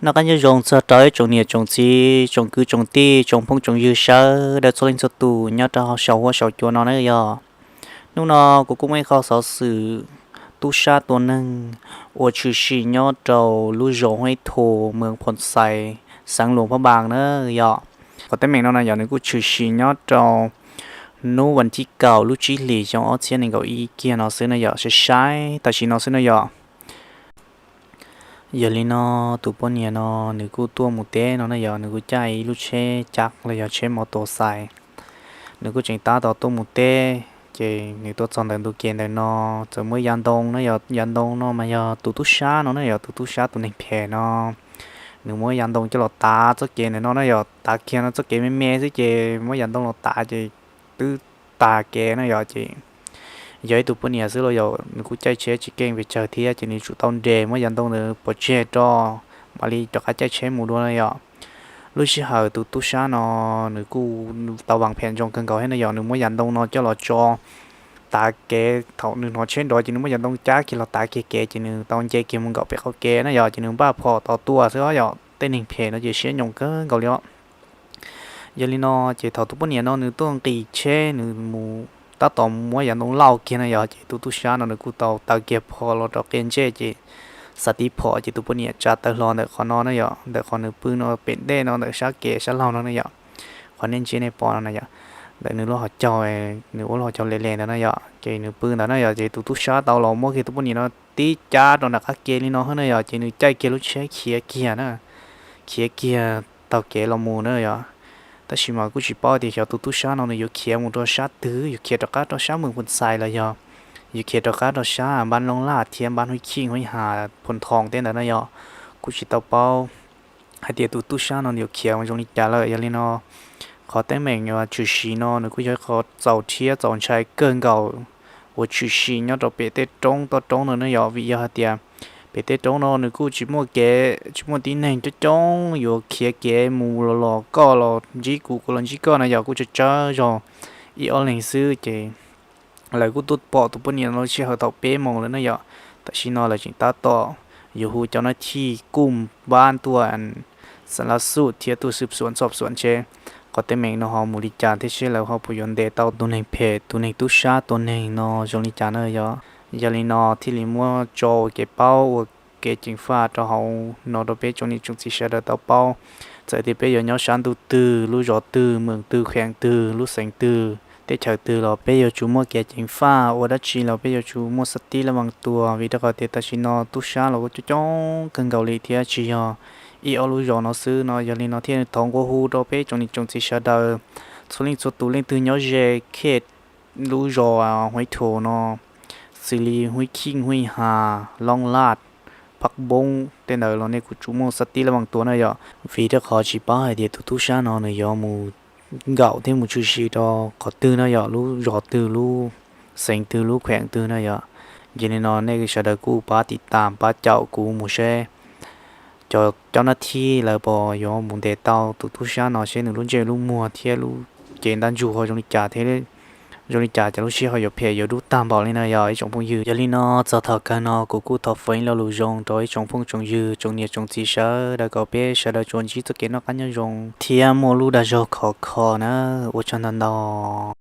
Noj qab nyob zoo txog rau ib tsoom niam tsoom txiv, tsoom kwv tsoom tij, tsoom phooj tsoom ywg sawv daws txhua leej txhua tus nyob rau hauv saum huab saum cua no na yog. Hnub no kuv kuj muaj ib qho xov xwm tub sab tua neeg uas tshwm sim nyob rau lub zos Huaib Thum, moos Phoo Xais, xeev Luam Phaj Npaas na yog. Qhov teeb meem no na yog nws kuj tshwm sim nyob rau hnub vas thib kaum lub tsib hlis xyoo ob txhiab nees nkaum ib kiag no xwb na yog, sai sai tam sim no xwb na yog. Yog li no, tus poj niam no nws kuj tuaj mus teb no na yog, nws kuj caij ib lub tsheb cab los yog tsheb mos tos xais, nws kuj tseem tab tom tuaj mus teb. Ces nws tuaj txog ntawm ntu kev ntawm no, txawm muaj yav ntoo na yog, yav ntoo no mas yog tus tub sab no na yog, tus tub sab tus neeg phem no nws muab yav ntoo coj los tav txoj kev ntawm no na yog, tav kiag no txoj kev me me xwb ces muab yav ntoo los tav ces twb tag kev na yog. Ces yog ib tug poj niam xwb los yog nws kuj caij tsheb tsis keej pes tsawg thiab ces nws tsum tau nres muab yav ntoo ntawd pov tseg rau mam li rov qab caij tsheb mus dua na yog. Lub sij hawm tus tub sab no nws kuj tau vam phem ntsoov kawg nkaus thiab na yog, nws muab yav ntoo no coj los tso tav kev, thaum nws hnov tsheb nrov ces nws muab yav ntoo cab kiag los tav kiag kev ces nws tau nce kiag mus nkaum pem qhov kev na yog, ces nws npaj phom tau tua xwb yog. Tej neeg phem no ces siab nyoos kawg nkaus li os. Yog li no ces thaum tus poj niam no nws tuaj nqis tsheb nws mus tab tom muab yav ntoo lauj kiag na yog, ces tus tub sab no nws kuj tau taw kiag phom los rau qia ntsej ces xav tib phom ces tus poj niam tsa taw hlo ntawm qhov no na yog, ntawm qhov nws pw no pem ntej no ntawm sab kev sab laug no na yog, qhov nej ntsia nej pom no na yog, ntawm nws lub hauv caug, nws ua lub hauv caug le le ntawd na yog, ces nws pw ntawd na yog, ces tus tub sab tau los muab kiag tus poj niam no tib cab rau nram qab ke li no na yog, ces nws caij kiag lub tsheb khiav kiag na, khiav kiag taug kev los mus na yog. Tab sis mas kuj tsis paub tias xyov tus tub sab no nws yuav khiav mus rau sab twg, yuav khiav rov qab rau sab moos Phoo Xais los yog yuav khiav rov qab rau sab npab Looj Laj thiab npab Huib Chij Huib Has Phoo Thoo tej ntawd na yog, kuj tsis tau paub hais tias tus tub sab no nws yuav khiav mus zoo li cas lawm. Yog li no qhov teeb meem uas tshwm sim no nws kuj yog ib qho txaus rhiab txaus ntshai kawg nkaus uas tshwm sim nyob rau pem tej roob toj roob no na yog, vim yog hais tias pem tej roob no nws kuj tsis muaj kev, tsis muaj tib neeg coob coob yuav khiav kev mus los los, koj los ntsib kuv kuv los ntsib koj na yog, kuj tsawg tsawg zog ib ob leeg xwb ces lawv kuj tuaj pom tus poj niam no sij hawm thaum peb moos lawm na yog. Tam sim no lawv tseem tab tom yuav hu cov nab thij kuj npab tuaj xa lab xuj thiab tuaj xwb xuam txhom xuam ntshe qhov teeb meem no ho mus li cas thiab seb lawv ho puas yuav ntes tau tus neeg phem tus neeg tub sab tua neeg no zoo li cas na yog. Yog li no thiaj li muab tso ua kev paub ua kev ceev faj rau hauv no rau peb tsoom niam tsoom txiv sawv daws tau paub. Txawm tias peb yuav nyob sab ntuj twg, lub zos twg, moos twg, kheem twg, lub xeev twg, teb chaws twg los peb yuav tsum muaj kev ceev faj, ua dab tsi los peb yuav tsum muaj xab tib lab vaas tuas, vim rau qhov tias tam sim no tub sab los kuj coob coob kawg nkaus li thiab tsis yog ib ob lub zos no xwb no. Yog li no thiaj thov nqua hu rau peb tsoom niam tsoom txiv sawv daws txhua leej txhua tus, leej twg nyob ze khej lub zos Huaib Thum no, xws li Huib Chij Huib Has, Looj Laj, Phaj Npoob tej ntawd los nej kuj tsum muaj xab tib lab vaas tuas na yog, vim rau qhov tsis paub hais tias tus tub sab no nws yuav mus nkaum thiab mus tshwm sim rau qhov twg na yog, lub zos twg, lub xeev twg, lub kheem twg na yog. Yog li no nej sawv daws kuj pab tiv tas pab caum kuv mus seb cov cov nab thij lawv puas yuav mus ntes tau tus tub sab no seb nws lub ntsej lub muag thiab lub cev ntaj ntsug ho zoo li cas thiab zoo li cas cov lub sij hawm yuav phem yuav dub tag npaum li na yog ib tsoom phooj ywg. Yog li no txog thaum kawg no kuv kuj thov foom ib lo lus zoo rau ib tsoom phooj tsoom ywg tsoom niam tsoom txiv sawv daws kom peb sawv daws tsuas ntsib txoj kev noj qab nyob zoo thiab muaj lub dag zog khov kho na. Ua tsaug ntau ntau.